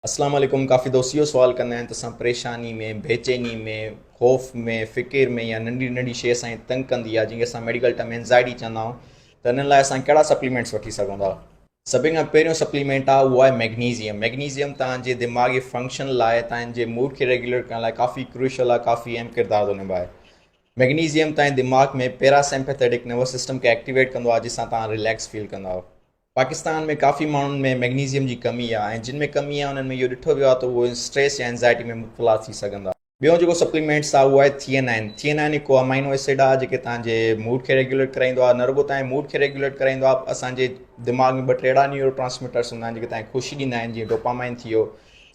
اسلام عليڪم ڪافي دوست اهو سوال ڪندا آهن ته اسان پريشاني ۾ بيچيني ۾ خوف ۾ فڪر ۾ يا ننڍي ننڍي شيء اسان کي تنگ ڪندي آهي جنهن کي اسان ميڊيڪل ٽرم اينزائٽي چوندا آهيون ته انهن لاء اسان ڪهڙا سپليمينٽس وٺي سگهون ٿا. سڀني کان پهريون سپليمينٽ آهي اهو آهي ميگنيزيم ميگنيزيم توهان جي دماغي فنڪشن لاء توهان جي موڊ کي ريگيوليٽ ڪرڻ لاء ڪافي ڪروشل آهي ڪافي اهم ڪردار ٿو نڀائي ميگنيزيم توهان جي دماغ ۾ پيراسيمپيٿيٽڪ نروس سسٽم کي ايڪٽيويٽ ڪندو آهي جنهن سان توهان رليڪس فيل ڪندا آهيو. پاڪستان ۾ ڪافي ماڻهن ۾ ميگنيزيم جي ڪمي آهي ۽ جن ۾ ڪمي آهي انهن ۾ اهو ڏٺو ويو آهي ته اهي اسٽريس يا اينزائٽي ۾ مبتلا ٿي سگهن ٿا. ٻيو جيڪو سپليمينٽس آهي اهو آهي ٿيئنائن. ٿيئنائن هڪ امائنو ايسڊ آهي جيڪي توهان جي موڊ کي ريگيوليٽ ڪرائيندو آهي نه رڳو توهان جي موڊ کي ريگيوليٽ ڪرائيندو آهي اسان جي دماغ ۾ ٻه ٽي اهڙا نيورو ٽرانسميٽرس هوندا آهن جيڪي توهان کي خوشي ڏيندا آهن جيئن ڊوپامائن ٿي ويو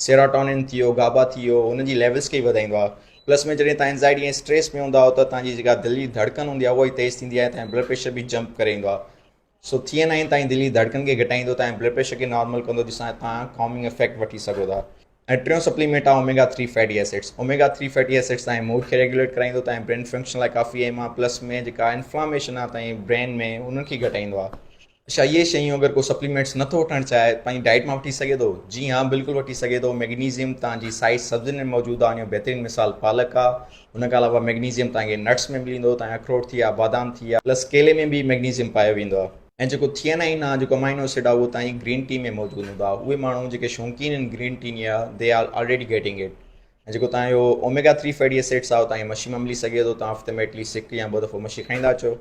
سيراٽونن ٿي ويو گابا ٿي ويو انهن جي ليولس کي وڌائيندو آهي پلس ۾ جڏهن توهان اينزائٽي ۽ اسٽريس ۾ هوندا آهيو ته توهان جي جيڪا دل جي ڌڙڪن هوندي آهي اها ئي تيز ٿيندي آهي توهان جو بلڊ پريشر به جمپ ڪري ايندو آهي سو ٿيئن آهن تائين دلي ڌڙڪن کي گهٽائيندو تائين بلڊ پريشر کي نارمل ڪندو جنهن سان توهان ڪامنگ افيڪٽ وٺي سگهو ٿا ۽ ٽيون سپليمينٽ آهي omega three fatty acids omega three fatty acids تائين موڊ کي ريگيوليٽ ڪرائيندو تائين برين فنڪشن لاء ڪافي اهم آهي پلس ۾ جيڪا انفلاميشن آهي تائين برين ۾ انهن کي گهٽائيندو آهي. اڇا اهي شيون اگر ڪو سپليمينٽس نٿو وٺڻ چاهي پنهنجي ڊائيٽ مان وٺي سگهي ٿو؟ جي ها بلڪل وٺي سگهي ٿو ميگنيزيم توهان جي سائي سبزين ۾ موجود آهي ان جو بهترين مثال پالڪ آهي ان کان علاوه ميگنيزيم توهان کي نٽس ۾ ملي ويندو، توهان اکروٽ ٿي ويا، بادام ٿي ويا، پلس ڪيلي ۾ به ميگنيزيم پايو ويندو آهي ۽ جيڪو ٿيئنائين آهي جيڪو امائنو ايسڊ آهي اهو توهان جي گرين ٽي ۾ موجود هوندو آهي اهي ماڻهو جيڪي شوقين آهن گرين ٽي جا they are already getting it ۽ جيڪو توهان جو اوميگا ٿري فيٽي ايسڊس آهي اهو توهان کي مڇي مان ملي سگهي ٿو توهان هفتي ۾ ايٽليسٽ هڪ يا ٻه دفعو مڇي کائيندا اچو.